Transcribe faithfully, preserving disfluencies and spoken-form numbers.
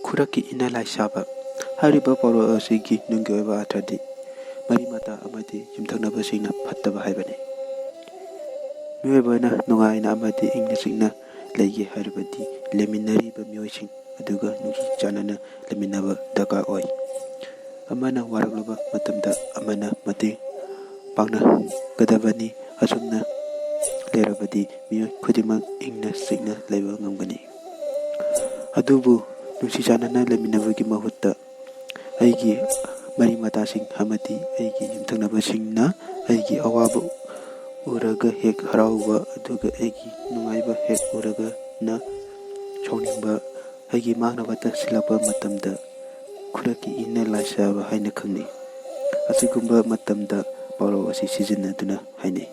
ꯈꯨꯔꯛꯀꯤ ꯏꯟꯅ ꯂꯥꯏꯁꯥꯕ꯫ ꯍꯥꯏꯔꯤꯕ ꯄꯥꯎꯔꯧ ꯑꯁꯤꯒꯤ ꯅꯨꯡꯒꯤ ꯑꯣꯏꯕ ꯑꯥꯔꯊꯗꯤ ꯃꯔꯤ ꯃꯇꯥ ꯑꯃꯗꯤ ꯌꯨꯝꯊꯪꯅꯕꯁꯤꯡꯅ ꯐꯠꯇꯕ ꯍꯥꯏꯕꯅꯤ꯫ ꯃꯤꯑꯣꯏꯕꯅ ꯅꯨꯡꯉꯥꯏꯅ ꯑꯃꯗꯤ ꯏꯪꯅ ꯆꯤꯛꯅ ꯂꯩꯒꯦ ꯍꯥꯏꯔꯕꯗꯤ ꯂꯩꯃꯤꯟꯅꯔꯤꯕ ꯃꯤꯑꯣꯏꯁꯤꯡ ꯑꯗꯨꯒ ꯅꯨꯡꯁꯤ ꯆꯥꯟꯅꯅ ꯂꯩꯃꯤꯟꯅꯕ ꯗꯔꯀꯥꯔ ꯑꯣꯏ꯫ ꯑꯃꯅ ꯋꯥꯔꯛꯂꯕ ꯃꯇꯝꯗ ꯑꯃꯅ ꯃꯇꯦꯡ ꯄꯥꯡꯅꯒꯗꯕꯅꯤ꯫ ꯑꯁꯨꯝꯅ ꯂꯩꯔꯕꯗꯤ ꯃꯤꯑꯣꯏ ꯈꯨꯗꯤꯡꯃꯛ ꯏꯪꯅ ꯆꯤꯛꯅ ꯂꯩꯕ ꯉꯝꯒꯅꯤ꯫ ꯑꯗꯨꯕꯨ ꯅꯨꯡꯁꯤ ꯆꯥꯟꯅꯅ ꯂꯩꯃꯤꯟꯅꯕꯒꯤ ꯃꯍꯨꯠꯇ ꯑꯩꯒꯤ ꯃꯔꯤ ꯃꯇꯥꯁꯤꯡ ꯑꯃꯗꯤ ꯑꯩꯒꯤ ꯌꯨꯝꯊꯪꯅꯕꯁꯤꯡꯅ ꯑꯩꯒꯤ ꯑꯋꯥꯕ ꯎꯔꯒ ꯍꯦꯛ ꯍꯔꯥꯎꯕ, ꯑꯗꯨꯒ ꯑꯩꯒꯤ ꯅꯨꯡꯉꯥꯏꯕ ꯍꯦꯛ ꯎꯔꯒꯅ ꯁꯥꯎꯅꯤꯡꯕ, ꯑꯩꯒꯤ ꯃꯥꯡꯅꯕ ꯇꯛꯁꯤꯜꯂꯛꯄ ꯃꯇꯝꯗ ꯈꯨꯔꯛꯀꯤ ꯏꯟꯅ ꯂꯥꯏꯁꯥꯕ ꯍꯥꯏꯅ ꯈꯪꯅꯩ꯫ ꯑꯁꯤꯒꯨꯝꯕ ꯃꯇꯝꯗ ꯄꯥꯎꯔꯧ ꯑꯁꯤ ꯁꯤꯖꯤꯟꯅꯗꯨꯅ ꯍꯥꯏꯅꯩ꯫